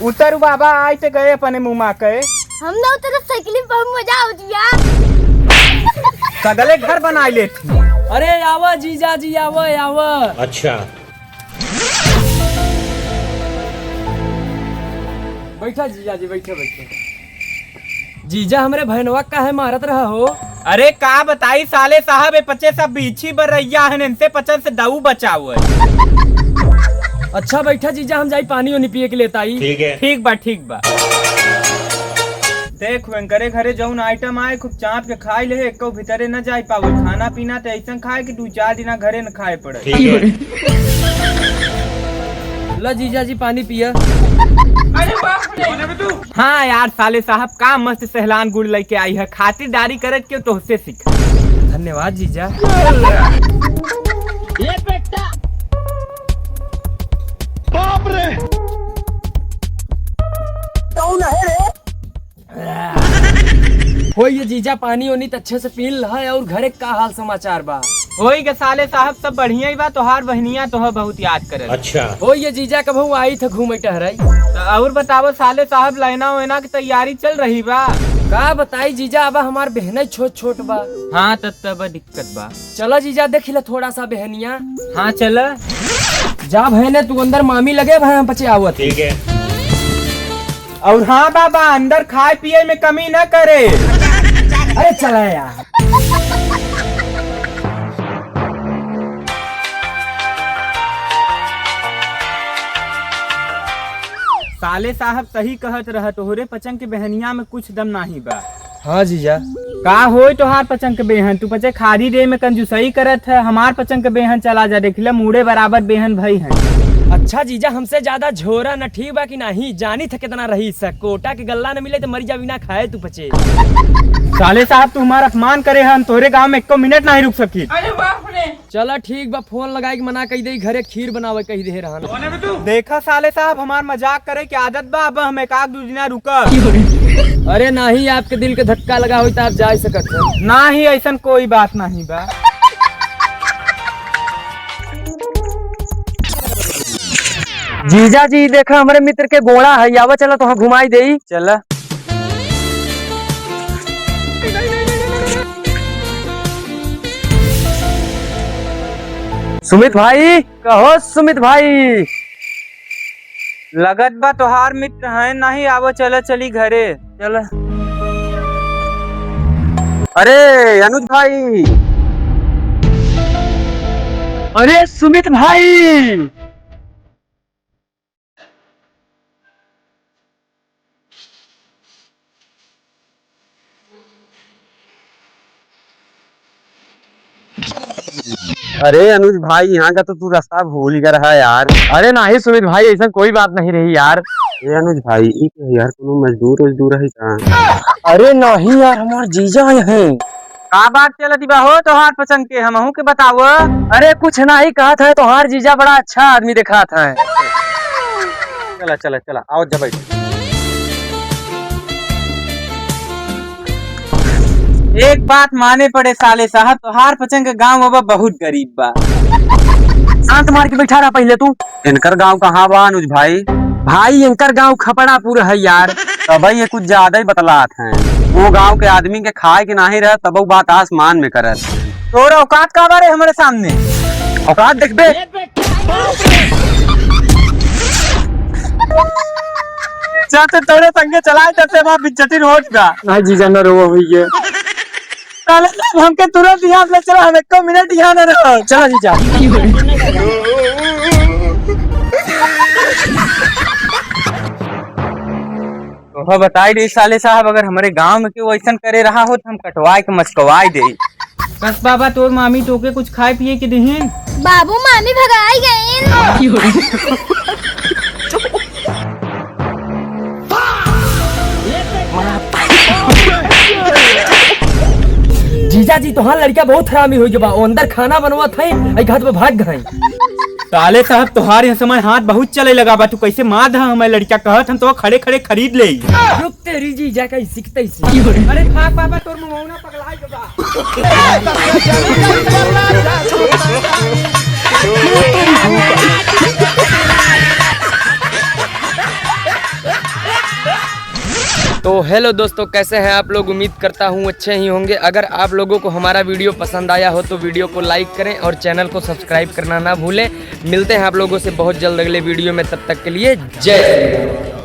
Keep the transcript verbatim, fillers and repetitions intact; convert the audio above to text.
उतर बाबा, आइ ते गए अपने मुमा के। हम ना उतरब, साइकिल में बहुत मजा आवत बा। सगले घर बनाइ लेत ही। अरे आवा जीजा जी, आवा, आवा। अच्छा। बैठा जीजा जी, बैठा, बैठा। जीजा, हमरे भैनवा काहे मारत रहा हो? अरे का बताई साले साहब, ए पचे सब बीछी बरैया हन, इनसे पचन से दऊ बचाव है। अच्छा बैठा जीजा, हम जाई पानी ओनी पिए के लेत आई। ठीक है। ठीक बा, ठीक बा। देख, वेंकरे घरे जौन आइटम आए, खूब चाप के खाइ ले, एको भीतरे न जाइ पावे। खाना पीना त ऐसन खाए कि दू चार दिना घरे न खाए पड़े। ठीक है। ला जीजा जी, पानी पिया। अरे बाप रे। हाँ यार, साले साहब का मस्त सहलान गुड़ लइके आई है, खातिरदारी करत के तोहसे सीखा। धन्यवाद जीजा। ये बेटा। बाप रे। कौन है रे? होई ये जीजा, पानी ओनी त अच्छे से पी लहा। और घरे का हाल समाचार बा? होई गे साले साहब, सब बढ़िया ही बा। तोहार बहनिया तोह बहुत याद करे। अच्छा। होई ये जीजा, कबहू आई थ घूमे टहराई। त और बतावो साले साहब, लैना वैना की तैयारी चल रही बा? का बताई जीजा, अब हमार बहना ही छोट छोट बा। हाँ, तब तब दिक्कत बा। चला जीजा, देखि ला थोड़ा सा बहनिया। हाँ, चला। जा बहने, तू अंदर मामी लगे, भाई हम पचे आवत। ठीक है। और हाँ बाबा, अंदर खाए पिए में कमी न करे। अरे चला यार। साले साहब सही कहत रह, तोहरे पचंग के बहनिया में कुछ दम नाही बा। हाँ जीजा। का होई तोहार पचंग के बेहन? तू पचे खारी रे में कंजूसई करत ह, हमार पचंग के बेहन चला जा, देखिला मूड़े बराबर बेहन भई है। अच्छा जीजा, हमसे ज्यादा झोरा न, ठीक बा कि नाही? जानी थ कितना रही स, कोटा के गल्ला न मिले त मरी जा बिना खाए तू पचे। साले साहब, तू हमार अपमान करे ह, हम तोहरे गाँव में एको मिनट नाही रुक सकी। अरे बाप रे। चला ठीक बा, फोन लगाई के मना कई देई, घरे खीर बनावे कही दे रहन। देखा साले साहब, हमार मजाक करे के आदत बा, अब हम एक आध दू दिना रुकब। अरे नाही, आपके दिल के धक्का लगा होई त आप जा सकत हो। नाही, ऐसन कोई बात नाही बा। जीजा जी, देखा हमरे मित्र के गोड़ा है, आवा चला तोहा घुमाई देई। चला। सुमित भाई, कहो सुमित भाई। लगत बा तोहार मित्र हैं, नाही, आवो चला चली घरे। चला। अरे अनुज भाई। अरे सुमित भाई। अरे अनुज भाई, यहाँ का तो तू रास्ता भूल गया रहा यार। अरे नाही सुमित भाई, ऐसा कोई बात नहीं रही यार। ए अनुज भाई, ई के यार, कोनो मजदूर वजदूर है का? अरे नाही यार, हमार जीजा आए हैं। का बात चलत बा हो तोहार पसंद के, हमहू के बताव। अरे कुछ नाही कहत है, तोहार जीजा बड़ा अच्छा आदमी देखात है। चला, चला, चला, आओ जा बैठ। एक बात माने पड़े साले साहब, तोहार पचंग के गाँव बाबा बहुत गरीब बा। शांत मार के बैठा रहा पहले तू। इनकर गाँव कहाँ बा अनुज भाई? भाई इनकर गाँव खपड़ापुर है यार। तब ये कुछ ज्यादा ही बतलात हैं। वो गाँव के आदमी के खाए के नाही रह, तब वो बात आसमान में करत। तोर औकात का बारे हमारे सामने? औकात देखबे। जाते तोरे संगे चलाए तब से वहाँ बिचटिन होत बा। ना जीजा, न रोवो होइए। साले साहब, हमके तुरंत यहाँ से चला, हम एको मिनट यहाँ न रहो। चला जीजा। तोहा बताई दे साले साहब, अगर हमरे गांव में केहू ऐसन करे रहा हो तो हम कटवाए के मचकवाए दे। बस बाबा, तोर मामी तोके कुछ खाए पिए के दिहिन? बाबू, मामी भगाई गईन। जीजा जी, तोहार लड़का बहुत हरामी हो गया बा। वो अंदर खाना बनवा था, आई घात में भाग गए। साले साहब, तोहार यह समय हाथ बहुत चले लगा बा। तू कैसे मार दहा हमारे लड़का, कहत हम तो खड़े खड़े खरीद ले। रुक तेरी जीजा का इसी की तैसी। अरे भाग बाबा, तोर मुंह ना पगलाई गवा। तो हेलो दोस्तों, कैसे हैं आप लोग? उम्मीद करता हूँ अच्छे ही होंगे। अगर आप लोगों को हमारा वीडियो पसंद आया हो तो वीडियो को लाइक करें और चैनल को सब्सक्राइब करना ना भूलें। मिलते हैं आप लोगों से बहुत जल्द अगले वीडियो में, तब तक के लिए जय श्री राम।